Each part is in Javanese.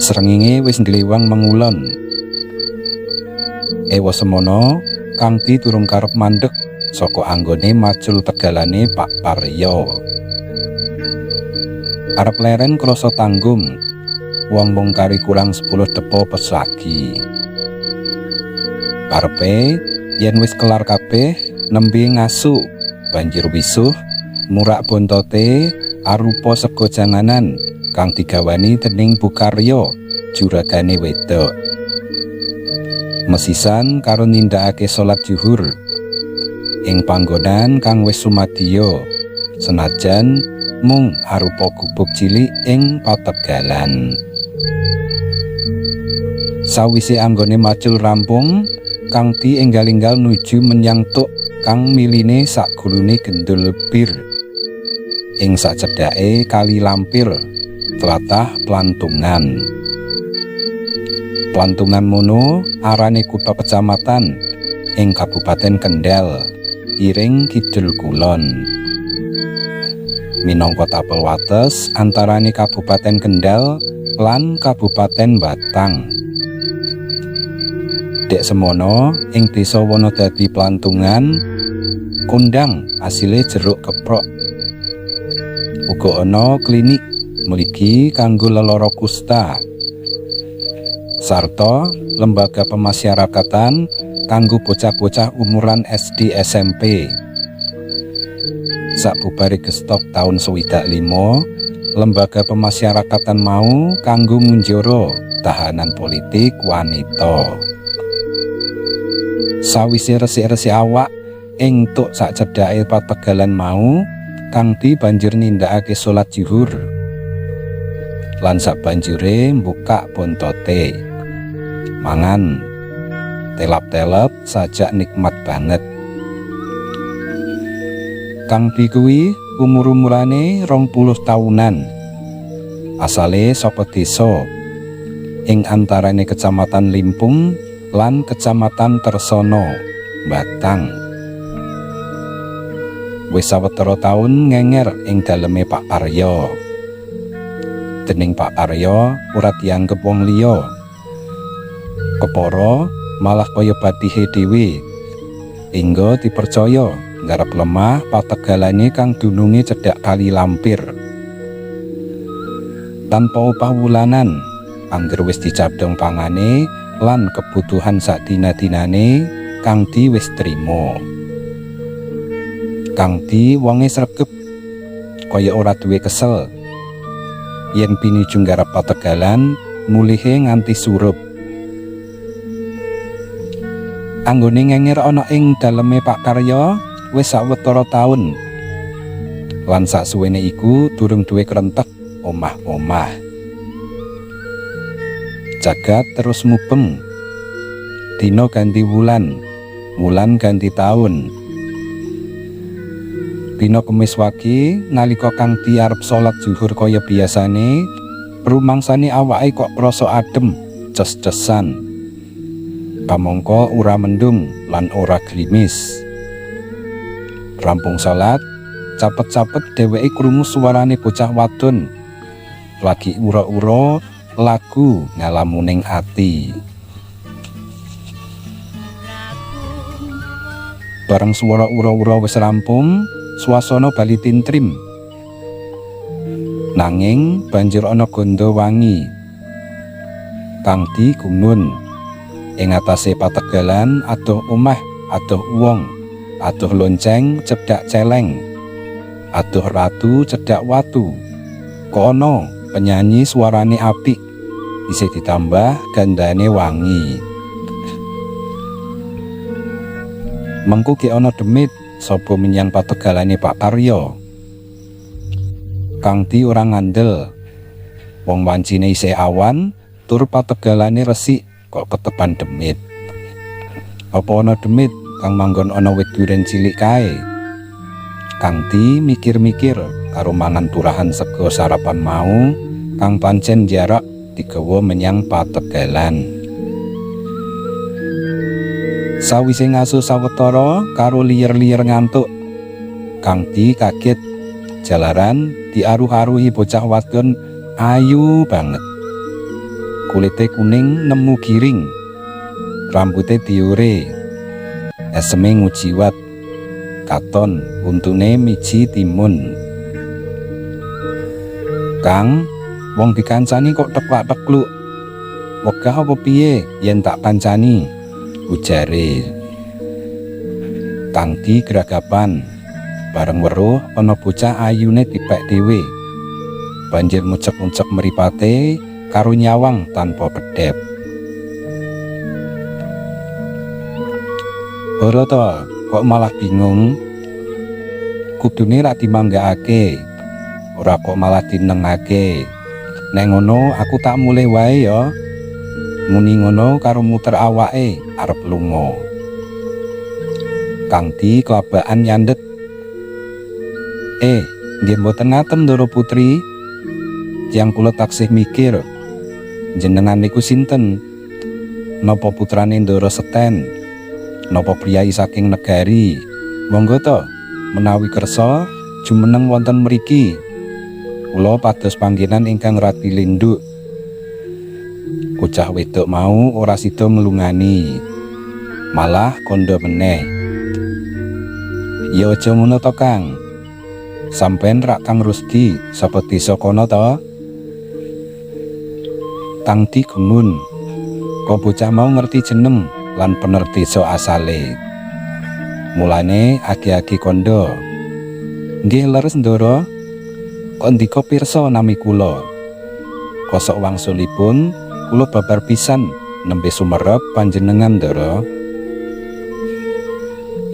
Srengenge wis nglewang mengulon. Ewa semono, Kang Di durung karep mandek saka anggone macul tegalane Pak Paryo. Arep leren krasa tanggung. Wong mung kari kurang 10 depo pesagi. Karepe yen wis kelar kabeh nembe ngasu, banjur wisuh murak bontote arupa sego janganan kang digawani dening Bu Karyo, juragane wedok. Mesisan karo nindakake salat zuhur ing panggonan kang wis sumadya, senajan mung arupa gubuk cilik ing pategalan. Sawise anggone macul rampung, Kang Di enggal-enggal nuju menyang tuk kang miline sakgulune gendul bir. Ing sacedhake kali Lampir, tlatah Plantungan. Plantungan mono arane kutha kecamatan ing Kabupaten Kendal, Iring Kidul Kulon. Minangka tapel wates antarane Kabupaten Kendal lan Kabupaten Batang. Dek semono ing desa Wonodadi Plantungan kondang asile jeruk keprok. Uga ana klinik mligi kanggo lelara kusta. Sarta lembaga pemasyarakatan kanggo bocah-bocah umuran SD SMP. Sakbubare gestok taun 65, lembaga pemasyarakatan mau kanggo ngunjara tahanan politik wanita. Sawise resik-resik awak ing tuk sacedhake pategalan mau, Kang Di banjur nindakake salat zuhur. Lan sabanjure mbukak bontote. Mangan telap-telep sajak nikmat banget. Kang Di kuwi umur-umurane 20 taunan. Asale saka desa ing antarane Kecamatan Limpung lan Kecamatan Tersono, Batang. Wis sawetara taun ngenger ing daleme Pak Paryo. Dening Pak Paryo ora dianggep wong liya. Kepara malah kaya batihe dhewe. Hingga dipercaya nggarap lemah pategalane kang dununge cedhak kali Lampir. Tanpa upah wulanan, angger wis dicadhong pangane lan kebutuhan sadina-dinane, Kang Di wis trima. Kang Di wonge sregep, kaya ora duwe kesel. Yen pinuju nggarap pategalan, mulihe nganti surup. Anggone ngenger ana ing daleme Pak Karyo wis sawetara taun. Lan saksuwene iku durung duwe krentek omah-omah. Jagat terus mubeng. Dina ganti wulan, wulan ganti taun. Dina Kemis wage nalika Kang Di arep salat zuhur kaya biasane, rumangsane awake kok krasa adem, ces-cesan. Kamangka ora mendung lan ora grimis. Rampung salat, capet-capet dheweke krungu suarane bocah wadon lagi ura-ura lagu ngalamuning ati. Bareng suara ura-ura wis rampung, swasana bali tintrim. Nanging banjur ana ganda wangi. Kang Di gumun. Ing atase pategalan adoh omah, adoh wong, adoh lonceng cedhak celeng, adoh ratu cedhak watu. Kono penyanyi suarane apik, isih ditambah gandane wangi. Mengko ge ana demit sapa menyang pategalane Pak Karyo. Kang Di ora ngandel. Wong wancine isih awan, tur pategalane resik kok ketepan demit. Apa ana demit kang manggon ana wit duren cilik kae? Kang Di mikir-mikir karo mangan turahan sego sarapan mau kang pancen jarak digawa menyang pategalan. Sawise ngaso sawetara karo liyer-liyer ngantuk, Kang Di kaget jalaran diaruh-aruhi bocah wadon Ayu banget. Kulite kuning nemu giring. Rambute diure. Eseme ngujiwat. Katon untune miji timun. Kang, wong dikancani kok teklak-tekluk. Wegah apa piye yen tak kancani? Ujare. Kang Di gragapan. Bareng weruh ana bocah ayune dipek dhewe. Banjur mucek-mucek mripate karo nyawang tanpa pedhep. Ora to, kok malah bingung? Kudune ra dimanggakake. Ora kok malah dinengake. Nek ngono aku tak mulih wae ya. Muni ngono karo muter awake arep lunga. Kang Di kelabakan nyandet. Nggih mboten ngaten Ndoro Putri. Tiyang kula taksih mikir. Jenengan niku sinten? Napa putrane Ndoro Seten? Napa priyayi saking negari? Monggo to, menawi kersa jumeneng wonten mriki. Kula pados panggenan ingkang radi lindhuk. Bocah wedok mau ora sida nglungani. Malah kandha meneh. Ya aja ngono to, Kang. Sampeyan rak Kang Rusdi saka desa kono to? Kang Di gumun. Kok bocah mau ngerti jeneng lan pener desa asale. Mulane agi-agi kandha. Nggih leres Ndoro. Kok ndika pirsa nami kula? Kosok wangsulipun kula babar pisan nembe sumerep panjenengan Ndoro.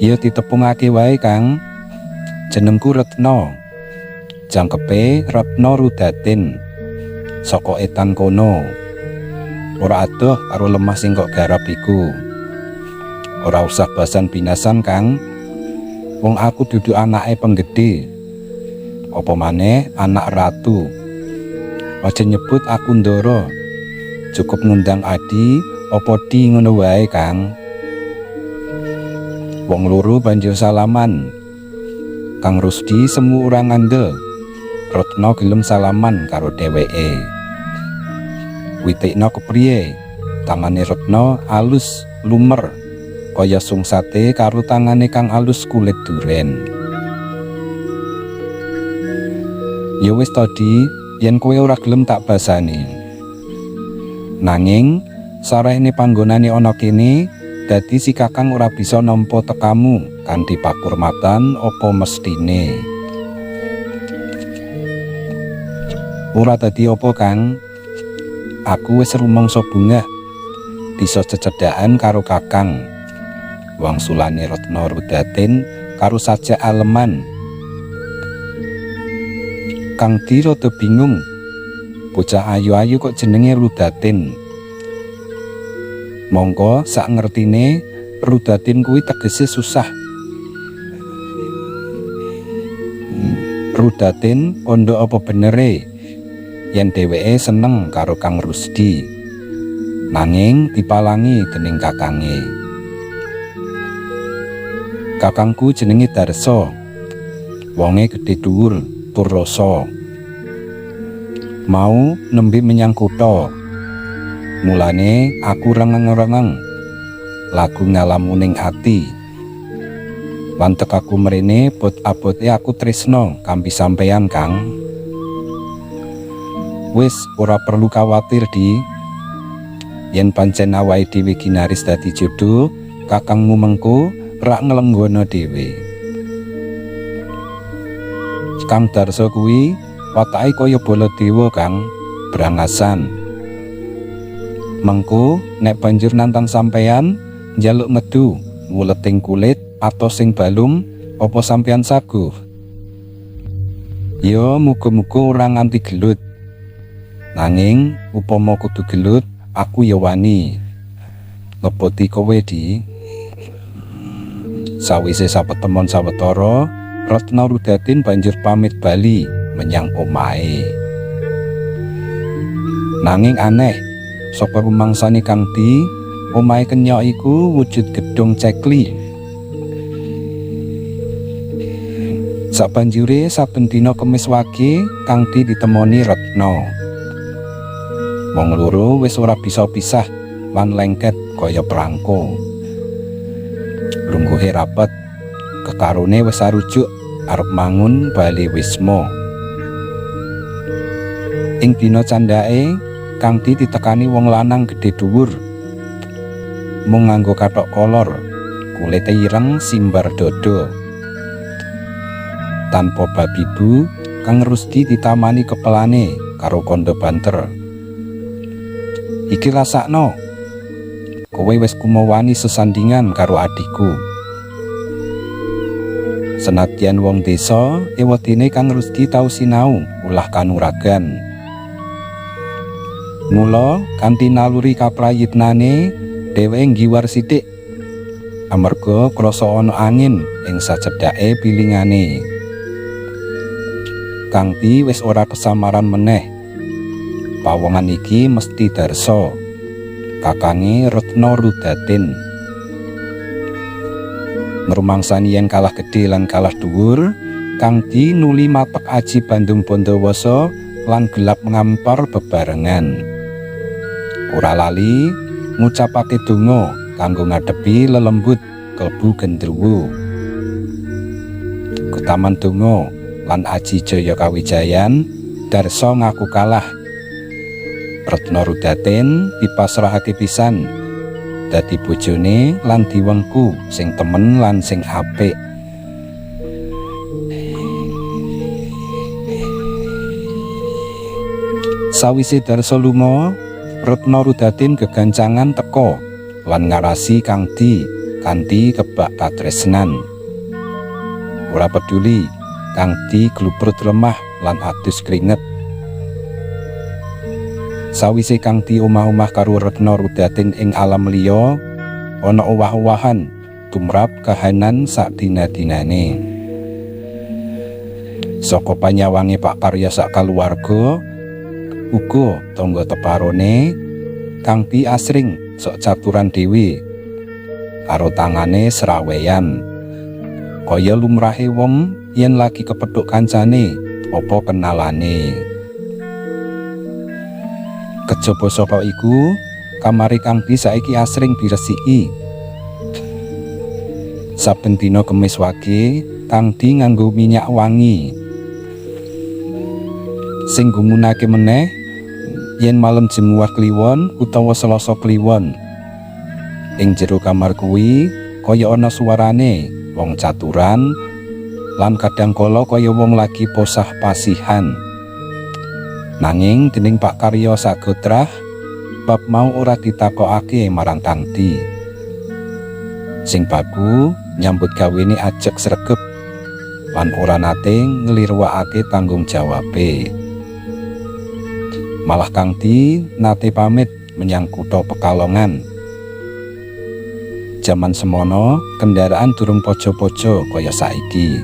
Ya ditepungake wae, Kang. Jenengku Retno. Jangkepe Retno Rudatin. Saka etan kono. Ora adoh karo lemah sing kok garap iku. Ora usah basan binasan, Kang. Wong aku dudu anake penggede. Apa maneh anak ratu. Aja nyebut aku Ndoro. Cukup ngundang Adi apa Di ngono wae, Kang. Wong loro banjur salaman. Kang Rusdi semu ora ngandel. Retno gelem salaman karo dheweke. Witikna kepriye? Tangane Retno alus lumer kaya sungsate karo tangane kang alus kulit duren. Ya wis to, Di, yen kowe ora gelem tak basani. Nanging sarehne panggonane ana kene, dadi si Kakang ora bisa nampa tekamu kanthi pakurmatan apa mestine. Ora dadi apa, Kang. Aku wis rumangsa bungah bisa cecedhakan karo Kakang. Wangsulane Retno Rudatin karo sajak aleman. Kang Di rada bingung. Bocah ayu-ayu kok jenenge Rudatin. Mongko sak ngertine Rudatin kuwi tegese susah. Rudatin kandha apa benere yen dheweke seneng karo Kang Rusdi. Nanging dipalangi dening kakange. Kakangku jenenge Darso. Wonge gedhe dhuwur tur rasa. Mau nembe menyang kutha. Mulane aku rengeng-rengeng lagu ngalamuning ati. Lan tekaku mrene bot-abote aku tresno kampi sampeyan, Kang. Wis ora perlu khawatir, Di. Yen pancen awake dhewe ginaris dadi jodoh, kakangmu mengko rak nglenggono dhewe. Kang Darso kuwi watake kaya Baladewa, Kang, brangasan. Mengko nek banjur nantang sampeyan njaluk medu wuleting kulit atau sing balung, apa sampeyan saguh? Ya muga-muga ora nganti gelut. Nanging upama kudu gelut, aku ya wani ngeboti kowe, Di. Sawise sapetemon sawetara, Retno Rudatin banjur pamit bali menyang omahe. Nanging aneh, saka rumangsane Kang Di, omahe kenyok iku wujud gedhong cekli. Sabanjure saben dina Kemis wage Kang Di ditemoni Retno. Wong loro wis ora bisa pisah lan lengket kaya prangko. Lungguhe rapet, kekarone wis arujuk arep mangun bali wisma. Ing dina candhake, Kang Di ditekani wong lanang gedhe dhuwur. Mung nganggo kathok kolor, kulite ireng simbar dada. Tanpa babibu, Kang Rusdi ditamani kepelane karo kandha banter. "Iki rasakno. Kowe wis kumawani sesandingan karo adhiku." Senadyan wong desa, ewadene Kang Rusdi tau sinau ulah kanuragan. Mula kanthi naluri kaprayitnane, dheweke nggiwar sithik amarga krasa ana angin ing sacedhake pilingane. Kang Di wis ora kesamaran meneh. Pawongan iki mesti Darsa, kakange Retna Rudatin. Ngrumangsani yen kalah gedhe lan kalah dhuwur, Kang Di nuli matek aji Bandung Bondowoso lan gelap ngampar bebarengan. Ora lali ngucapake donga kanggo ngadepi lelembut klebu gendruwo. Ketaman donga lan aji Jaya Kawijayan, Darsa ngaku kalah. Retna Rudatin dipasrahake pisan dadi bojone lan diwengku sing temen lan sing apik. Sawise Darsa lunga, Retna Rudatin gegancangan teka lan ngarasi Kang Di kanthi kebak katresnan. Ora peduli Kang Di glubrut lemah lan adus kringet. Sawise Kang Di omah-omah karo Retna Rudatin ing alam liya, ana owah-owahan tumrap kahanan sak dina-dinane. Saka panyawange Pak Karya sak kaluwarga, uga tangga teparone, Kang Di asring sok caturan dhewe karo tangane sraweyan. Kaya lumrahe wong yen lagi kepethuk kancane apa kenalane. Kejaba saka iku, kamare Kang Di saiki asring diresiki. Saben dina Kemis Wage, Kang Di nganggo minyak wangi. Sing gumunake meneh yen malem Jemuah Kliwon utawa Selasa Kliwon. Ing jero kamar kuwi kaya ana suarane wong caturan lan kadang kala kaya wong lagi posah pasihan. Nanging dening Pak Karyo sagotrah, bab mau ora ditakokake marang Kang Di. Sing baku nyambut gawene ajeg sregep lan ora nate nglirwakake tanggung jawabe. Malah Kang Di nate pamit menyang kutha Pekalongan. Jaman semono kendaraan durung pojo-pojo kaya saiki.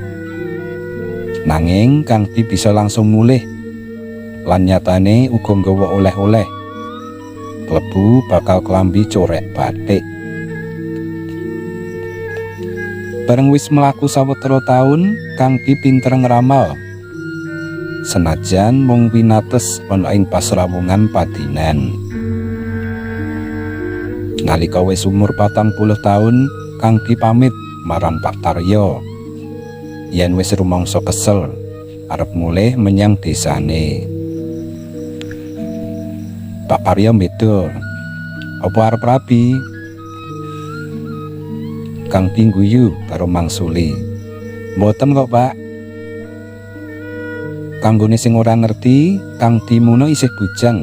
Nanging Kang Di bisa langsung mulih lan nyatane uga nggawa oleh-oleh. Klebu bakal klambi corek batik. Bareng wis mlaku sawetara taun, Kang Di pinter ngramal. Senajan mung winates ana ing pasrawungan padinan. Nalika wis umur 40 taun, Kang Di pamit marang Pak Taryo. Yen wis rumangsa kesel, arep mulih menyang desane. Pak Karyo beda. "Apa arep rabi?" Kang Di guyu karo mangsuli. "Mboten kok, Pak." Kanggone sing ora ngerti, Kang Di mono isih bujang.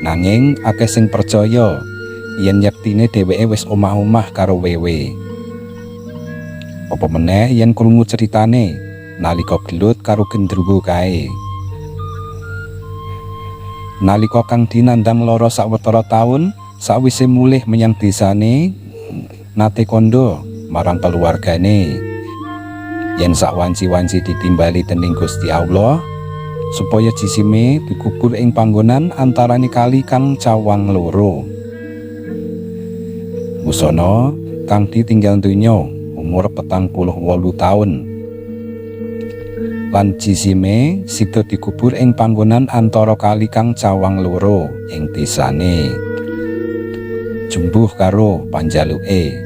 Nanging akeh sing percaya yen yektine dheweke wis omah-omah karo Wewe. Apa meneh yen krungu ceritane nalika gelut karo gendruwo kae. Nalika Kang Di nandhang lara sawetara taun sawise mulih menyang desane, nate kandha marang keluargane yen sak wanci-wanci ditimbali dening Gusti Allah supaya jisime dikubur ing panggonan antarane kali kang cawang loro. Busana Kang Di tinggal donya umur 48 taun. Lan jisime sida dikubur ing panggonan antara kali kang cawang loro ing desane. Jumbuh karo panjaluke.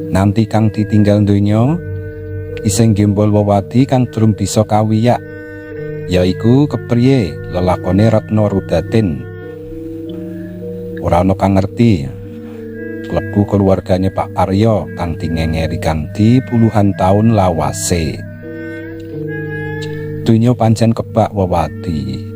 Nanti kang ditinggal donya isih gembol wewadi kang durung bisa kawiyak, yaiku kepriye lelakone Retno Rudatin. Ora ana kang ngerti. Klebu keluargane Pak Aryo kang dingengeri Kang Di puluhan tahun lawase. Donya pancen kebak wewadi.